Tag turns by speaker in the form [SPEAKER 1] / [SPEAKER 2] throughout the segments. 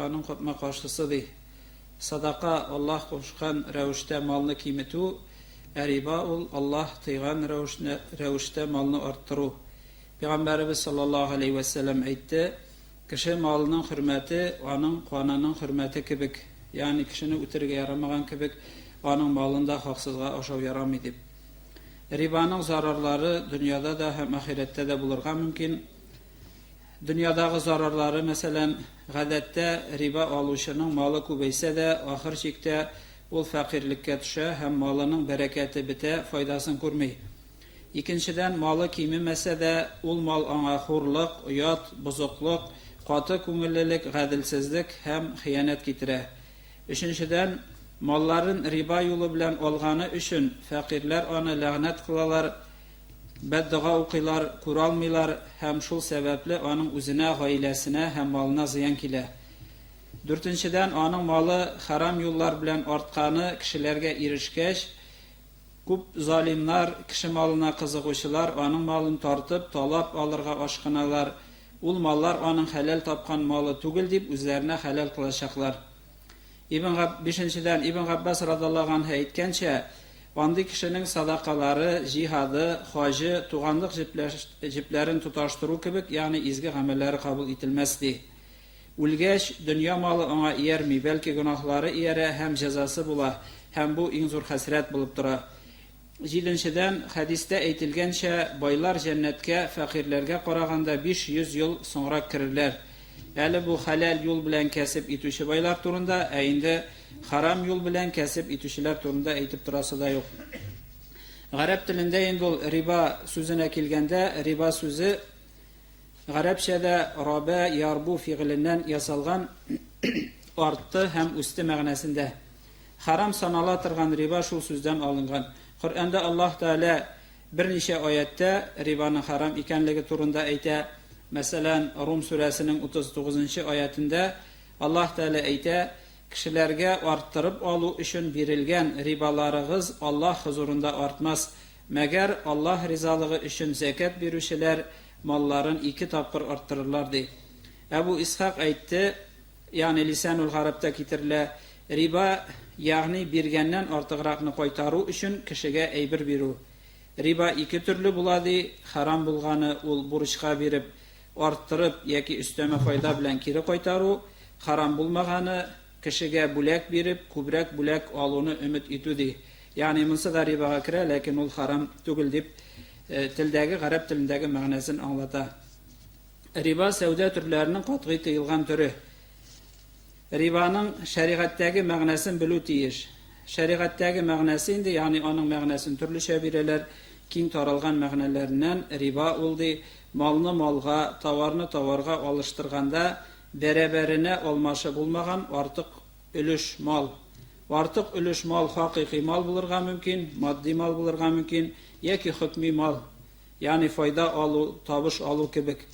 [SPEAKER 1] садаканың капма-каршысы, ди. Садака, Аллаһ кушкан рәвештә малны киметү, ә риба ул, Аллаһ тыйган рәвештә малны арттыру. Пәйгамбәребез саллаллаһу галәйһи вә сәлләм әйтте, Кеше малының хөрмәте аның канының хөрмәте кебек, ягъни кешене үтерергә ярамаган кебек, аның малын да хаксызга ашау ярамый, дип. Рибаның зарарлары дөньяда да һәм ахирәттә дә булырга мөмкин. Дөньядагы зарарлары, мәсәлән, гадәттә риба алучының малы күбәйсә дә, ахыр чиктә ул фәкыйрьлеккә төшә һәм малының бәрәкәте бетә, файдасын күрми. Икенчедән, малы кимемәсә дә, ул мал аңа хурлык, оят, бозыклык, каты күңеллелек, гаделсезлек һәм хыянәт китерә. Өченчедән, малларын риба юлы белән алганы өчен, фәкыйрьләр аны ләгънәт кылалар, бәддога укыйлар, күралмыйлар һәм шул сәбәпле аның үзенә, гаиләсенә һәм малына зыян килә. Дүртенчедән, аның малы хәрам юллар белән артканы кешеләргә ирешкәч, Күп залимнар, кеше малына кызыгучылар аның малын тартып, талап алырга ашкыналар, ул маллар аның хәләл тапкан малы түгел дип үзләренә хәләл кылачаклар. Ибн Габ, бишенчедән, Ибн Габбас радаллаһу анһу әйткәнчә, андый кешенең садакалары, җиһады, хаҗы, туганлык җепләрен тоташтыру кебек, ягъни изге гамәлләре кабул ителмәс, ди. Үлгәч, дөнья малы аңа иярми, бәлки гөнаһлары иярә һәм җәзасы була, һәм бу иң зур хәсрәт булып тора. Җиденчедән, хәдистә әйтелгәнчә, байлар җәннәткә фәкыйрьләргә караганда 500 ел соңрак керерләр. Әле бу хәләл юл белән кәсеп итүче байлар турында, ә инде харам юл белән кәсеп итүчеләр турында әйтеп торасы да юк. Гарәп телендә инде ул риба сүзенә килгәндә, риба сүзе Гарәпчәдә рабә ярбу фигыленнән ясалган артты һәм үсте мәгънәсендә. Хәрам санала торган риба шул сүздән алынган. Коръәндә Аллаһ Тәгалә берничә аятьтә рибаның хәрам икәнлеге турында әйтә. Мәсәлән, Рум сүрәсенең 39 нчы аятендә Аллаһ Тәгалә әйтә, Кешеләргә арттырып алу өчен бирелгән рибаларыгыз Аллаһ хозурында артмас, Мәгәр Аллаһ ризалыгы өчен зәкят бирүчеләр малларын ике тапкыр арттырырлар, ди. Әбу Исхак әйтте, ягъни Лисәнул гарәбтә китерелә, Риба, ягъни биргәннән артыгракны кайтару өчен кешегә әйбер бирү. Риба ике төрле була, ди, хәрам булганы ул бурычка биреп, арттырып яки өстәмә файда белән кире кайтару, хәрам булмаганы, кешегә бүләк биреп, күбрәк бүләк алуны өмет итү, ди. Ягъни монсы да рибага керә, ләкин ул харам түгел дип, телдәге, гарәп телендәге мәгънәсен аңлата. Риба сәүдә төрләренең катгый тыелган төре. Рибаның шәригатьтәге мәгънәсен белү тиеш. Шәригатьтәге мәгънәсе инде, ягъни аның мәгънәсен төрлечә бирәләр, киң таралган мәгънәләреннән риба ул ди, малны малга, товарны товарга алыштырганда бәрабәренә алмашы булмаган артык өлеш мал. Артык өлеш мал хакыйкый мал булырга мөмкин, матди мал булырга мөмкин, яки хөкми мал, ягъни файда алу, табыш алу кебек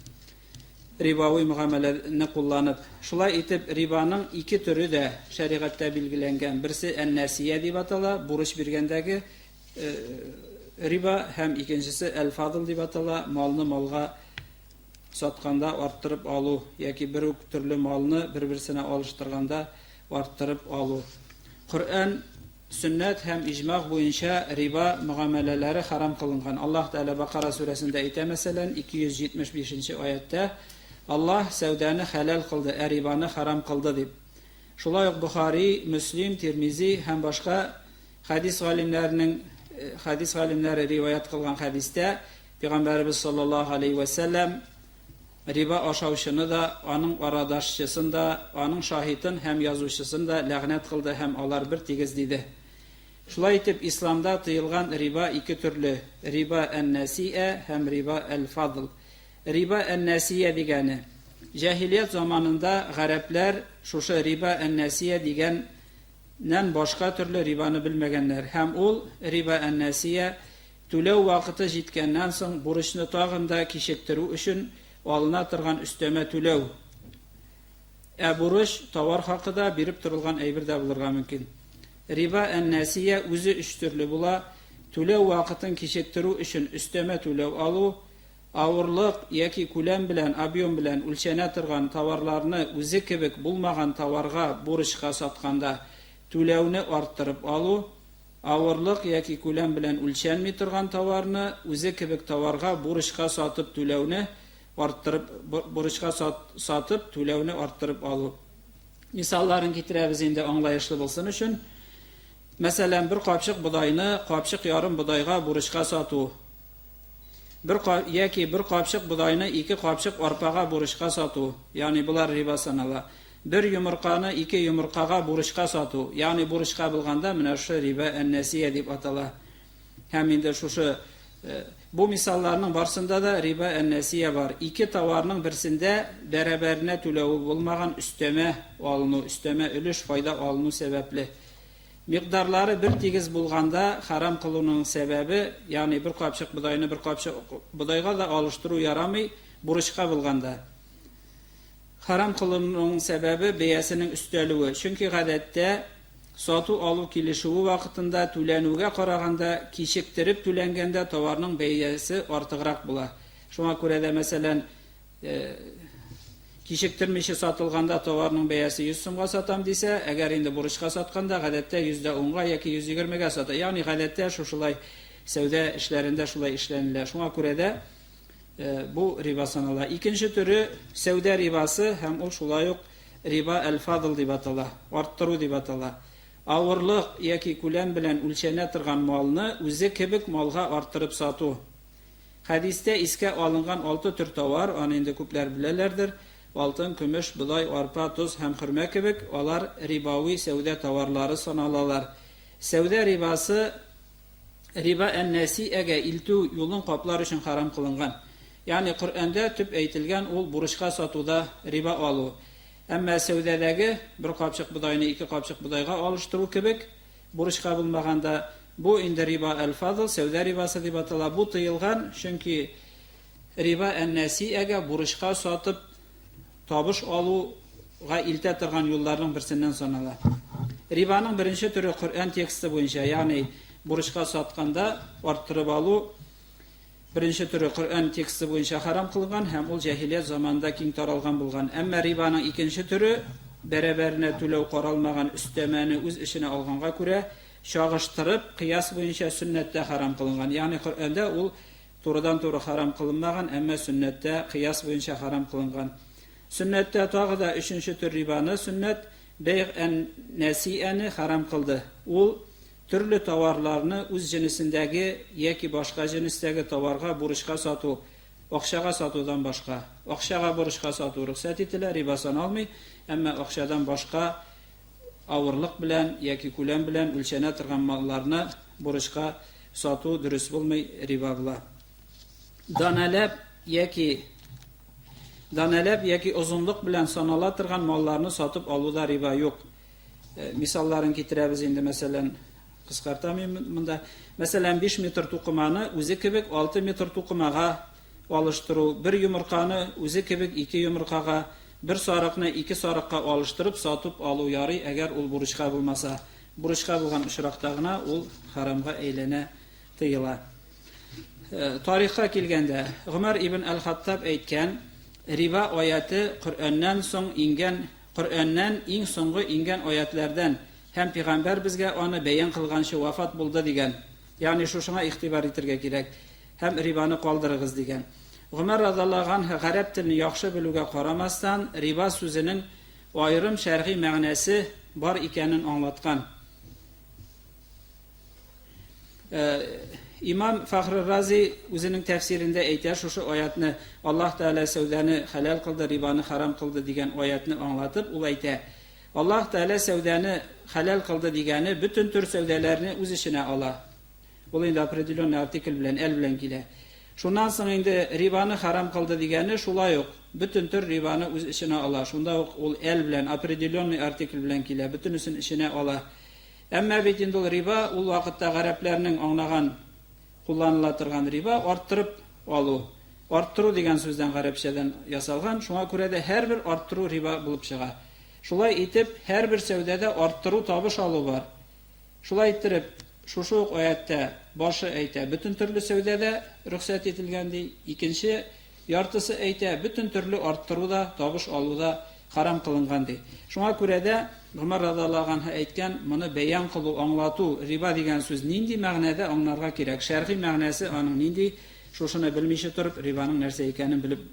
[SPEAKER 1] рибави мөгамәләне кулланып. Шулай итеп, рибаның ике төре дә шәригатьтә билгеләнгән. Берсе ән-нәсия дип атала, бурыч биргәндәге риба, һәм икенчесе әл-фадл дип атала, малны малга сатканда арттырып алу яки бер үк төрле малны бер-берсенә алыштырганда арттырып алу. Коръән, сөннәт һәм иҗмаг буенча риба мөгамәләләре хәрам кылынган. Аллаһ Тәгалә Бакара сүрәсендә әйтә, мәсәлән, 275 нче аятьтә, Аллаһ сәүдәне хәләл кылды, ә рибаны хәрам кылды, дип. Шулай ук Бохари, Мөслим, Тирмизи һәм башка хәдис галимнәренең хәдис галимнәре риваять кылган хәдистә Пәйгамбәребез саллаллаһу алейһи вә сәлләм риба ашаучыны да, аның арадашчысын да, аның шаһитын һәм язучысын да ләгънәт кылды һәм алар бер тигез диде. Шулай итеп, исламда тыелган риба ике төрле, риба ән-нәсиә һәм риба әл-фадл. Риба ән-нәсия дигәне, җаһилият заманында гарәпләр шушы риба ән-нәсия дигән нән башка төрле рибаны белмәгәннәр һәм ул риба ән-нәсия Түләү вакыты җиткәннән соң бурычны тагын да кичектерү өчен алына торган өстәмә түләү. Ә бурыч, товар хакы да, биреп торылган әйбер дә булырга мөмкин. Риба ән-нәсия үзе өч төрле була, түләү вакытын кичектерү өчен өстәмә түләү алу, Авырлык яки күләм белән, объем белән, үлчәнә торган товарларны үзе кебек булмаган товарга бурычка сатканда түләүне арттырып алу, авырлык яки күләм белән үлчәнми торган товарны үзе кебек товарга бурычка сатып түләүне арттырып бурычка сатып түләүне арттырып алу. Мисалларын китерәбез инде аңлаешлы булсын өчен. Мәсәлән, бер капчык бодайны капчык ярым бодайга бурычка сату. Бер яки бер капчык бодайны ике капчык арпага бурычка сату, ягъни болар риба санала. Бер йомырканы ике йомыркага бурычка сату, ягъни бурычка булганда менә шушы риба ән-нәсия дип атала. Һәм инде шушы бу мисалларның барсында да риба ән-нәсия бар. Ике товарның берсендә бәрабәренә түләве булмаган өстәмә алыну, өстәмә өлеш файда алыну сәбәпле. Микъдарлары бер тигез булганда хәрам кылуның сәбәбе, ягъни бер капчык бодайны бер капчык бодайга да алыштыру ярамый, бурычка булганда. Хәрам кылынуның сәбәбе, бәясенең өстәлүе. Чөнки гадәттә, сату-алу килешүе вакытында түләнүгә караганда кичектереп түләнгәндә товарның бәясе артыграк була. Шуңа күрә дә, мәсәлән, кичектермичә сатылганда товарның бәясе 100 сумга сатам дисә, әгәр инде бурычка сатканда, гадәттә 110 га яки 120 гә сата. Ягъни гадәттә шушылай сәүдә эшләрендә шулай эшләнелә. Шуңа күрә дә бу риба санала. Икенче төре сәүдә рибасы һәм ул шулай ук риба әл-фадл дип атала, арттыру дип атала. Авырлык яки күләм белән үлчәнә торган малны үзе кебек малга арттырып сату. Хәдистә искә алынган алты төр товар, аны инде күпләр беләләрдер, алтын, көмеш, бодай, арпа, тоз һәм хөрмә кебек, алар рибави сәүдә товарлары саналалар. Сәүдә рибасы риба ән-нәсиәгә илтү юлын каплар өчен хәрам кылынган. Ягъни Коръәндә төп әйтелгән ул бурычка сатуда риба алу. Әмма сәүдәдәге бер капчык бодайны ике капчык бодайга алыштыру кебек, Бурычка булмаганда, бу инде риба әл-фадл, сәүдә рибасы дип атала. Бу тыелган, чөнки риба ән-нәсиәгә бурычка сатып табыш алуга илтә торган юлларның берсеннән санала. Рибаның беренче төре Коръән тексты буенча, ягъни бурычка сатканда арттырып алу Беренче төре Коръән тексты буенча хәрам кылынган һәм ул җәһилият заманында киң таралган булган. Әмма рибаның икенче төре, бәрабәренә түләү каралмаган өстәмәне үз эченә алганга күрә, чагыштырып, кыяс буенча сөннәттә хәрам кылынган. Ягъни Коръәндә ул турыдан-туры хәрам кылынмаган, әмма сөннәттә кыяс буенча хәрам кылынган. Сөннәттә тагы да өченче төр рибаны сөннәт бәйгъ ән-нәсиәне хәрам кылды. Ул Төрле товарларны үз җенесендәге яки башка җенестәге товарга бурычка сату, акчага сатудан башка. Акчага бурычка сату рөхсәт ителә, риба саналмый, әмма акчадан башка авырлык белән яки күләм белән үлчәнә торган малларны бурычка сату дөрес булмый, риба була. Данәләп яки данәләп яки озынлык белән санала торган малларны сатып алуда риба юк. Мисалларын китерәбез инде, мәсәлән, кыскартам мин монда. Мәсәлән, 5 метр тукыманы үзе кебек 6 метр тукымага алыштыру, бер йомырканы үзе кебек ике йомыркага, бер сарыкны ике сарыкка алыштырып сатып алу ярый, әгәр ул бурычка булмаса. Бурычка булган очракта гына ул харамга әйләнә, тыела. Тарихка килгәндә, Гомәр ибн әл-Хаттаб әйткән, риба аяте Коръәннән соң иңгән Коръәннән иң соңгы иңгән аятьләрдән һәм пигамбәр безгә аны бәян кылганчы вафат булды дигән. Ягъни шушыңа игътибар итергә кирәк һәм рибаны калдырыгыз дигән. Гомәр радаллаһу анһу гарәп телен яхшы белүгә карамастан, риба сүзенең аерым шәргый мәгънәсе бар икәнен аңлаткан. Имам Фахры Рази үзенең тәфсирендә әйтә шушы аятны, Аллаһ Тәгалә сәүдәне хәләл кылды, рибаны харам кылды дигән аятны аңлатып, ул әйтә, Аллаһ Тәгалә сәүдәне хәләл кылды дигәне бөтен төр сәүдәләрне үз эченә ала. Ул инде определенный артикль белән, әл белән килә. Шуннан соң инде рибаны харам кылды дигәне шулай ук бөтен төр рибаны үз эченә ала. Шунда ук ул әл белән, определенный артикль белән килә, бөтенесен эченә ала. Әмма бит инде ул риба, ул вакытта гарәпләрнең аңлаган кулланыла торган риба, арттырып алу. Арттыру дигән сүздән гарәпчәдән ясалган, шуңа күрә дә һәрбер арттыру риба булып чыга. Шулай итеп, һәрбер сәүдәдә арттыру табыш алу бар. Шулай иттереп, Шушы ук аятьтә башы әйтә, бөтен төрле сәүдә дә рөхсәт ителгән ди, икенче яртысы әйтә, бөтен төрле арттыру да, табыш алу да харам кылынган ди. Шуңа күрә дә Гомәр радиаллаһу анһу әйткән, моны бәян кылу, аңлату, риба дигән сүз нинди мәгънәдә аңларга кирәк, шәргый мәгънәсе аның нинди, шушыны белмичә торып, рибаның нәрсә икәнен белеп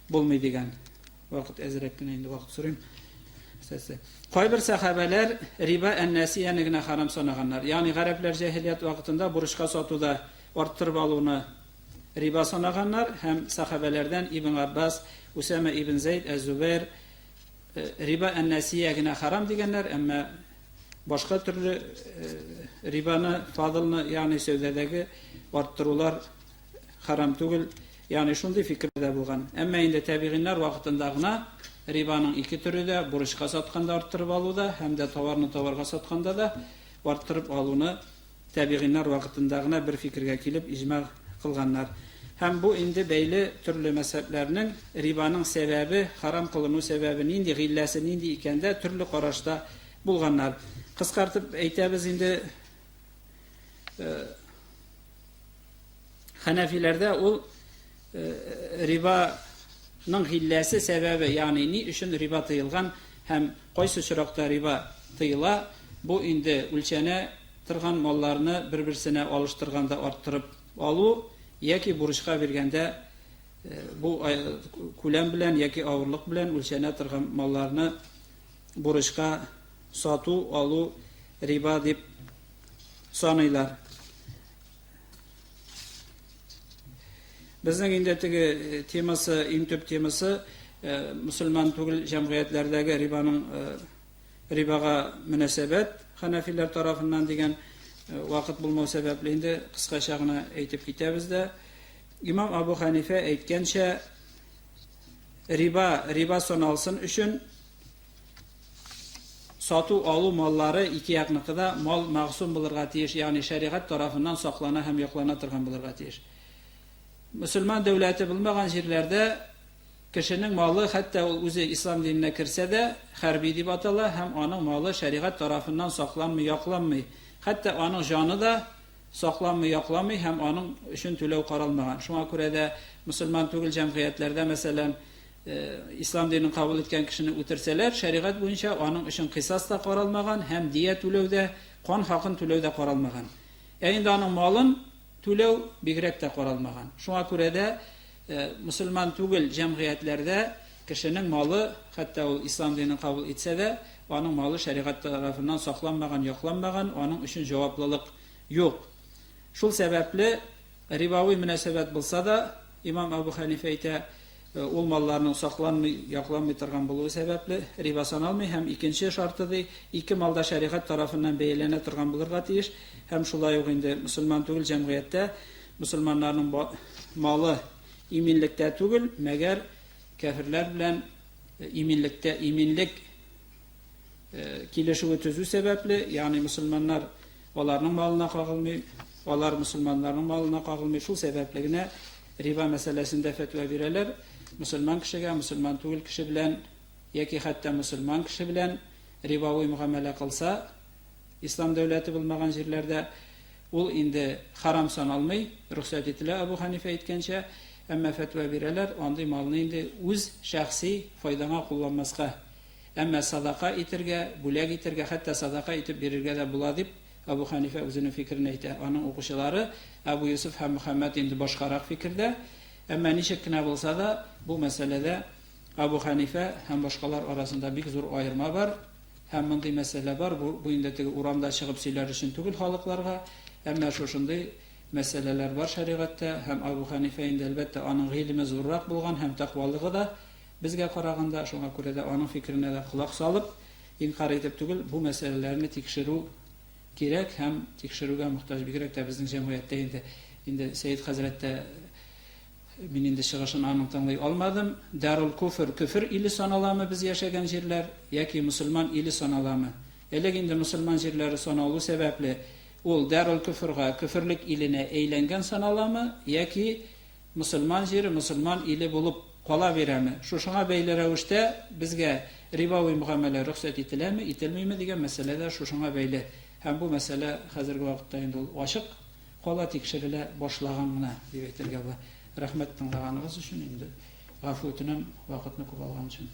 [SPEAKER 1] булмый дигән. Вакыт әзрәк кенә инде вакыт сорыйм. Сәсе. Кайбер сәхабәләр риба ән-нәсияне генә харам санаганнар. Ягъни гарәпләр җәһилият вакытында бурычка сатуда арттырып алуны риба санаганнар һәм сәхабәләрдән Ибн Габбас, Усама ибн Зәйд, Әз-Зубәйр э, риба ән-нәсия генә харам дигәннәр, әмма башка төрле э, рибаны, фадылны, ягъни сәүдәдәге арттырулар Харам түгел, ягъни шундый фикер дә булган. Әмма инде тәбигыйннар вакытында гына рибаның ике төре дә, бурычка сатканда арттырып алу да һәм дә товарны товарга сатканда да арттырып алуны тәбигыйннар вакытында гына бер фикергә килеп иҗмаг кылганнар. Һәм бу инде бәйле төрле мәзһәбләрнең рибаның сәбәбе, харам кылыну сәбәбе нинди, гыйлләсе нинди икәндә төрле карашта булганнар. Кыскартып әйтәбез инде, Хәнәфиләрдә ул рибаның хилләсе сәбәбе, ягъни ни өчен риба тыелган һәм кайсы очракта риба тыела, бу инде үлчәнә торган малларны бер-берсенә алыштырганда арттырып алу яки бурычка биргәндә бу күләм белән яки авырлык белән үлчәнә торган малларны бурычка сату, алу риба дип саныйлар. Безнең инде теге э, темасы, иң төп темасы э, мөселман түгел җәмгыятьләрдәге рибаның э, рибага мөнәсәбәт ханафиләр тарафыннан дигән вакыт булмау сәбәпле инде кыскача гына әйтеп китәбез дә. Имам Абу Ханифә әйткәнчә, риба риба саналсын өчен Сату-алу маллары ике якныкы да мал мәгъсум булырга тиеш, ягъни шәригать тарафыннан саклана һәм яклана торган булырга тиеш. Мөселман дәүләте булмаган җирләрдә кешенең малы, хәтта ул үзе ислам диненә керсә дә, хәрби дип атала һәм аның малы шәригать тарафыннан сакланмый, якланмый. Хәтта аның җаны да сакланмый, якламый һәм аның өчен түләү каралмаган. Шуңа күрә дә мөселман түгел җәмгыятьләрдә, мәсәлән, Ислам динен кабул иткән кешене үтерсәләр, шәригать буенча аның өчен кыйсас та каралмаган һәм дия түләү дә, кан хакын түләү дә каралмаган. Ә инде аның малын түләү бигрәк тә каралмаган. Шуңа күрә дә мөселман түгел җәмгыятьләрдә кешенең малы, хәтта ул ислам динен кабул итсә дә, аның малы шәригать тарафыннан сакланмаган, якланмаган, аның өчен җаваплылык юк. Шул сәбәпле рибавый мөнәсәбәт булса да, имам Әбу Хәнифә әйтә, ул малларның сакланмый, якланмый торган булуы сәбәпле, риба саналмый һәм икенче шарты ди, ике мал да шәригать тарафыннан бәяләнә торган булырга тиеш һәм шулай ук инде мөселман түгел җәмгыятьтә мөселманнарның малы иминлектә түгел, мәгәр кяферләр белән иминлектә иминлек килешүе төзү сәбәпле, ягъни мөселманнар аларның малына кагылмый, алар мөселманнарның малына кагылмый, шул сәбәпле генә риба мәсьәләсендә фәтва бирәләр. Мөселман кешегә мөселман түгел кеше белән яки хәтта мөселман кеше белән рибавый мөгамәлә кылса, ислам дәүләте булмаган җирләрдә ул инде харам саналмый, рөхсәт ителә, Әбу Хәнифә әйткәнчә, әмма фәтва бирәләр, андый малны инде үз шәхси файдаңа кулланмаска. Әмма садака итергә, бүләк итергә, хәтта садака итеп бирергә дә була, дип Әбу Хәнифә үзенең фикерен әйтә. Аның укучылары Әбу Йосыф һәм Мөхәммәд инде башкарак фикердә. Әмма ничек кенә булса да, бу мәсьәләдә Әбу Хәнифә һәм башкалар арасында бик зур аерма бар. Һәм мондый мәсьәлә бар, бу, бу инде теге урамда чыгып сөйләр өчен түгел халыкларга, әмма шушындый мәсьәләләр бар шәригатьтә һәм Әбу Хәнифә инде, әлбәттә, аның гыйлеме зуррак булган һәм тәкъвалыгы да Безгә караганда, шуңа күрә дә аның фикеренә дә колак салып, инкарь итеп түгел, бу мәсьәләләрне тикшерү кирәк һәм тикшерүгә мохтаҗ. Бигрәк тә безнең җәмгыятьтә инде, инде Сәет хәзрәт тә, мин инде чыгышын аның тыңлый алмадым, Дарул куфр, көфер иле саналамы без яшәгән җирләр, яки мөселман иле саналамы? Элек инде мөселман җирләре саналу сәбәпле, ул Дарул куфрга, көферлек иленә әйләнгән саналамы, яки Мөселман җире мөселман иле булып кала бирәме? Шушыңа бәйле рәвештә безгә рибави мөгамәлә рөхсәт ителәме, ителмиме дигән мәсьәлә дә шушыңа бәйле. Һәм бу мәсьәлә хәзерге вакытта инде ул ачык кала, тикшерелә башлаган гына дип әйтергә була. Рәхмәт тыңлаганыгыз өчен, инде гафу үтенәм вакытны күп алган өчен.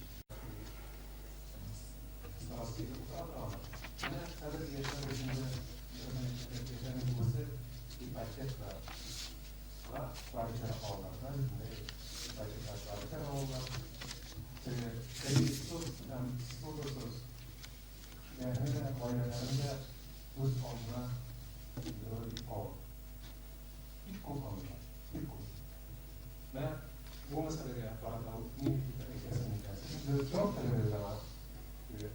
[SPEAKER 2] Кешеләрне дә, гаиләләрне дә үз алдына килдерүе бик авыр. Бик күп андыйлар, бик күп. Менә бу мәсьәләгә карата ни фикер әйтәсең икән? Сез инде җавап та бирдегез аңа. Теге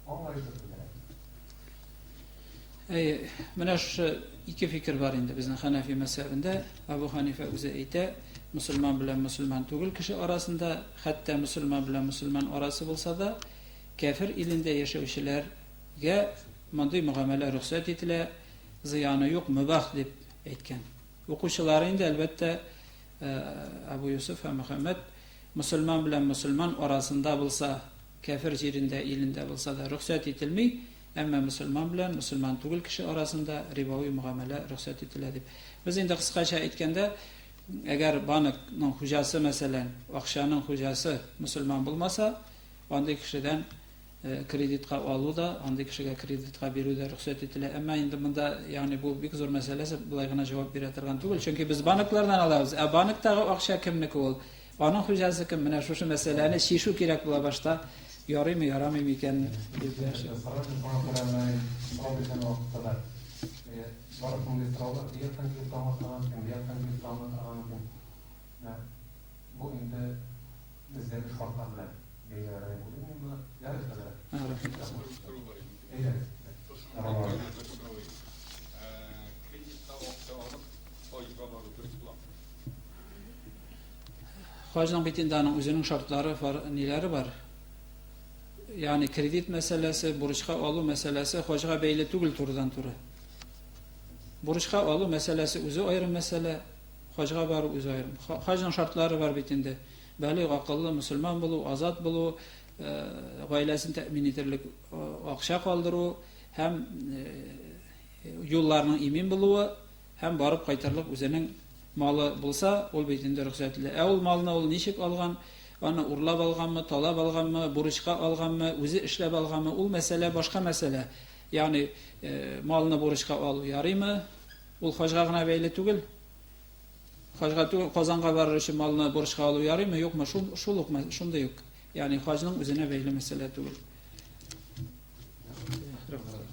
[SPEAKER 2] аңлаешлы телдә.
[SPEAKER 1] Әйе, менә шушы ике фикер бар инде безнең Хәнәфи мәзһәбендә. Әбу Хәнифә үзе әйтә, мөселман белән мөселман түгел кеше арасында, хәтта мөселман белән мөселман арасы булса да, Кяфер илендә яшәүчеләргә мондый мөгамәлә рөхсәт ителә, зыяны юк, мөбах дип әйткән. Укучылары инде, әлбәттә, Әбу Йосыф һәм Мөхәммәд мөселман белән мөселман арасында булса, кяфер җирендә, илендә булса да рөхсәт ителми, әмма мөселман белән мөселман түгел кеше арасында рибави мөгамәлә рөхсәт ителә дип. Без инде кыскача әйткәндә, әгәр банкның хуҗасы, мәсәлән, акчаның хуҗасы мөселман булмаса, Андый кешедән кредитка алу да, андый кешегә кредитка бирү дә рөхсәт ителә. Әмма инде монда, ягъни бу бик зур мәсьәлә, болай гына җавап бирә торган түгел. Чөнки без банклардан алабыз. Ә банктагы акча кемнеке ул? Аның хуҗасы кем? Менә шушы мәсьәләне чишү кирәк була башта. Ярыймы, ярамыймы икән дип.
[SPEAKER 2] Бары шундый сораулар бу яктан килеп тә аңлатырга мөмкин, бу яктан килеп тә аңлатырга мөмкин. Менә бу инде Бездәге шартлар белән бәйләнә дип уйлыйм мин моны. Ярый, хәзрәт. Әйдәгез.
[SPEAKER 3] Кредитка акча алып, хаҗга бару дөрес буламы?
[SPEAKER 1] Хаҗның бит инде аның үзенең шартлары, ниләре бар. Ягъни кредит мәсьәләсе, бурычка алу мәсьәләсе хаҗга бәйле түгел турыдан-туры. Бурычка алу мәсьәләсе үзе аерым мәсьәлә, Хаҗга бару үзе аерым. Хаҗның шартлары бар бит инде. Балигъ, акыллы, мөселман булу, азат булу, гаиләсен тәэмин итерлек акча калдыру һәм юлларның имин булуы һәм барып кайтырлык үзенең малы булса, ул бит инде рөхсәтле. Ә ул малны ул ничек алган, аны урлап алганмы, талап алганмы, бурычка алганмы, үзе эшләп алганмы, ул мәсьәлә башка мәсьәлә. Ягъни малны бурычка алу ярыймы, Ул хаҗга гына бәйле түгел. Хаҗга түгел, Казанга барыр өчен малны бурычка алу ярыймы, юкмы? Шул, шул ук, шундый ук. Ягъни хаҗның үзенә бәйле мәсьәлә түгел.
[SPEAKER 2] Рәхмәт.